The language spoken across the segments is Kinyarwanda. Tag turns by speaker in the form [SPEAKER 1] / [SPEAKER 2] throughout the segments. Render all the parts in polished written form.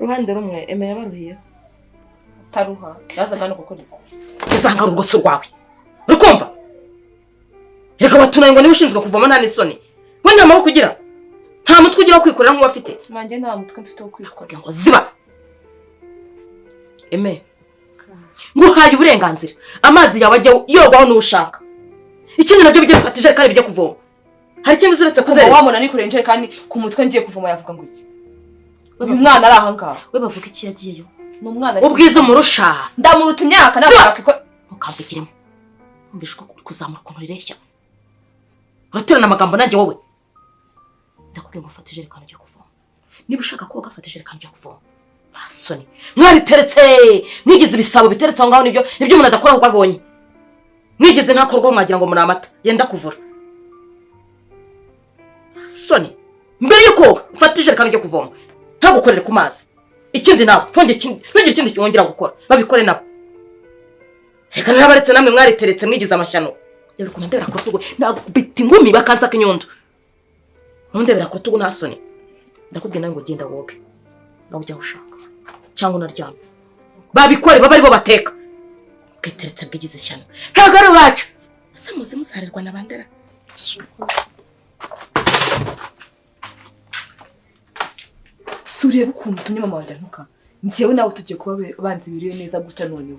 [SPEAKER 1] Uruhande rumwe Eme yabaruhiyeho.
[SPEAKER 2] Taruha yazaga no gukora iki?
[SPEAKER 1] Uzanga urugo si urwawe, uri kumva? Reka batunaye ngo niba ushinzwe kuvoma, nta n'isoni. We nta maboko ugira, nta mutwe ugira wo kwikorera nk'uwo afite.
[SPEAKER 2] Nanjye nta mutwe mfite wo kwikorera.
[SPEAKER 1] Ngo ziba. Eme, nguhaye uburenganzira, amazi yawe ajya yogwaho n'uwo ushaka. Ikindi nabyo, bijye bifata ijerekani bijye kuvoma. Hari ikindi uretse
[SPEAKER 2] Kuva
[SPEAKER 1] kuzerera?
[SPEAKER 2] wamubona nikoreye injerekani ku mutwe ngiye kuvoma, yavuga ngo iki? Uyu mwana ari aha ngaha.
[SPEAKER 1] We bavuga iki yagiyeyo?
[SPEAKER 2] Ni umwana ariko.
[SPEAKER 1] Ubwiza umurusha.
[SPEAKER 2] Ndamuruta imyaka, ntabwo
[SPEAKER 1] Ziba!
[SPEAKER 2] yakwikora.
[SPEAKER 1] Ntukambugiremo. Wumvishe ko uri kuzamura ukuntu rireshya, uraterana amagambo nanjye. Wowe ndakubwiye ngo ufate ijerekani ujye kuvoma. Niba ushaka koga, fata ijerekani ujye kuvoma. Nta soni, mwariteretse mwigize ibisabo biteretse aho ngaho. Nibyo umuntu adakora kuko abonye mwigize ntakorwaho, mwagira ngo muri amata yenda kuvura. Nta soni. Mbere yo koga, ufate ijerekani ujye kuvoma, ntagukorere ku mazi. Ikindi nawe ntugire ikindi wongera gukora, babikore nabo. Reka narabaretse, namwe mwariteretse mwigize amashyano. Reba ukuntu ndebera ku rutugu, nagukubita ingumi bakansaka inyundo. Ntundebera ku rutugu, nta soni. Ndakubwiye nawe ngo genda woge, nawe ujya aho ushaka cyangwa unaryame. Babikore, babe aribo bateka. Bwiteretse bwigize ishyano, ntabwo ari uwacu. Ese muzi muzarerwa na bandera?
[SPEAKER 2] Si urebe ukuntu utumye mama wanjye antuka. Njyewe nawe tugiye kuba banzi biriwe neza gutya noneho.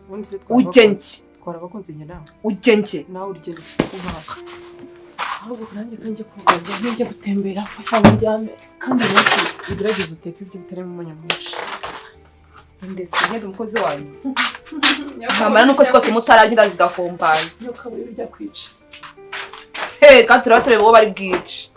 [SPEAKER 3] Ubundi se
[SPEAKER 2] Ujye njye.
[SPEAKER 3] Twara abakunzi njye nawe.
[SPEAKER 2] Ujye njye.
[SPEAKER 3] Nawe urye uhaga. Ahubwo nanjye kanjye koga, njye gutembera cyangwa ndyame, kandi uyu munsi ugerageze uteke ibiryo bitarimo umunyu mwinshi.
[SPEAKER 2] Ndetse ngende umukozi wanyu. Nkamara n'ukwezi kose mutararya, inda zigakompana.
[SPEAKER 3] Nyoka we, bijya kwica.
[SPEAKER 2] He, kandi turaba tureba uwo bari bwice.